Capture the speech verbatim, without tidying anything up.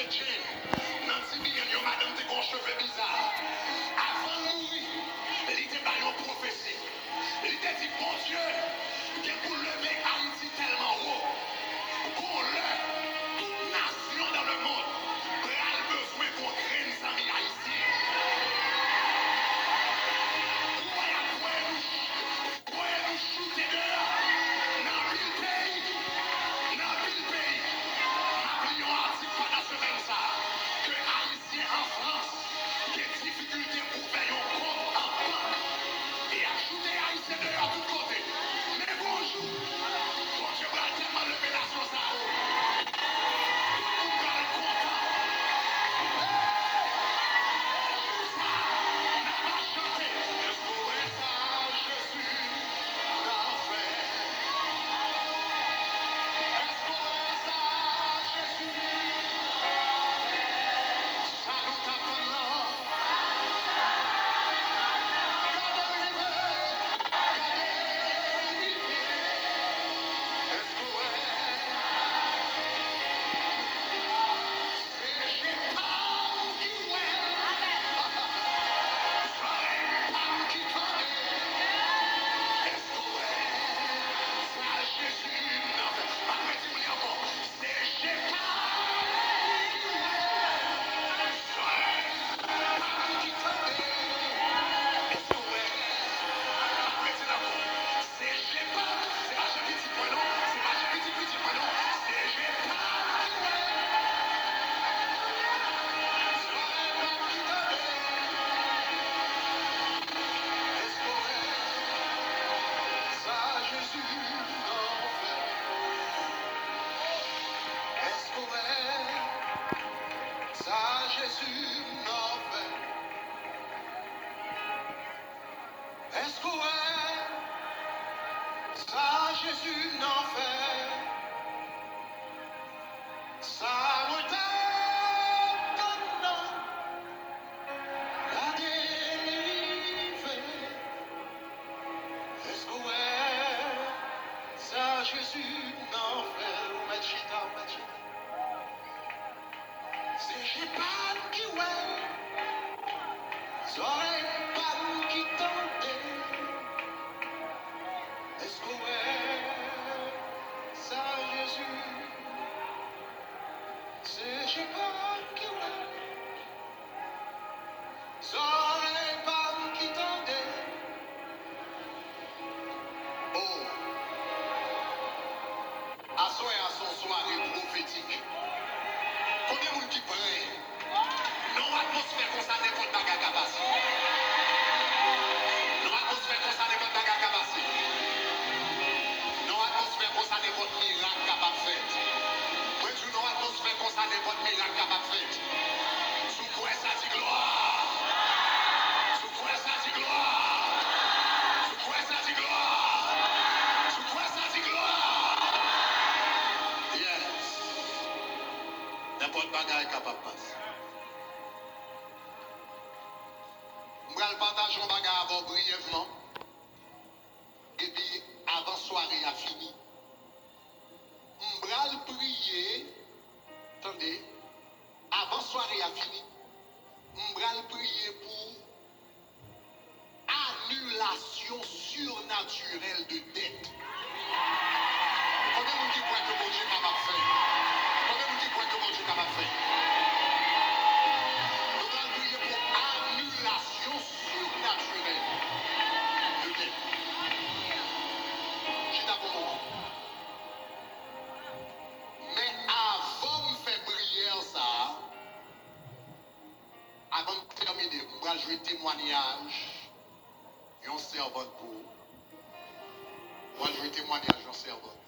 Jane, nan D B N, yon madanm te gen yon cheve biza. Avan l mouri, li te bay yon pwofesi. Li te di, Bondye gen pou leve Ayiti tèlman wo, gon lè, tout nasyon dans le monde pral bezwen gon grenn zanmi ayisyen. Ou wè y ap voye nou, voye nou choute deyò nan anpil peyi, nan anpil peyi. M ap li yon atik pandan semèn sa a ke Ayisyen an Frans gen difikilte pou fè yon kont an bank. E y ap choute Ayisyen deyò tout kote. Men gon jou, Bondye pral tèlman leve nasyon sa a wo, tout moun pral kontan. Sa, n a va chante. Èske w wè sa Jezi nan fè? Èske w wè sa Jezi Sa nou t ap tann lan. Gade l rive. Gade l rive. Èske w wè? Se je pa m ki wè. Zòrèy pa m ki tande. Èske w wè sa Jezi nan fè? Pa t mwen di m li ankò. Se je pa m ki wè, zòrèy pa m ki tande. Èske w wè? Pa t mwen di l ankò. Se je pa m, se pa je pitit mwen non, se pa je pitit pitit mwen non. Se je pa m ki wè, zòrèy pa m ki tande. Èske w wè sa Jezi nan fè? Èske w wè sa Jezi nan fè? Èske w wè sa Jezi nan fè? Sa mwen t ap tann nan, gade l rive. Èske w wè sa Jezi nan fè? Ou mèt chita, ou mèt chita. Se je pa m ki wè, zòrèy pa m ki tande. Èske w wè sa Jezi? Se je pa m ki wè, zòrèy pa m ki tande. Oh! Aswè a se yon sware pwofetik. Konbyen moun ki prè? Nan yon atmosfè konsa, nenpòt bagay ka pase. Nan yon atmosfè konsa, nenpòt bagay ka pase. Nan yon atmosfè konsa, nenpòt mirak kapab fèt. Mwen di w, nan yon atmosfè konsa, nenpòt mirak kapab fèt. Si w kwè sa, di glwa. Si w kwè sa, di glwa. Si w kwè sa, di glwa. Si w kwè sa, di glwa. Yes. Nenpòt bagay kapab pase. M pral pataje yon bagay avè w briyèvman. Epi, avan sware a fini, m pral priye, tande, avan sware a fini, m pral priye pou anilasyon sirnatirèl de dèt. Konbyen moun ki kwè ke Bondye kapab fè? Konbyen moun ki kwè ke Bondye kapab fè? Nou pral priye pou anilasyon sirnatirèl de dèt. Chita pou moman. Men avan m fè priyè sa a, avan m tèmine, m pral jwe temwanyaj yon sèvant pou ou. M pral jwe temwanyaj yon sèvant.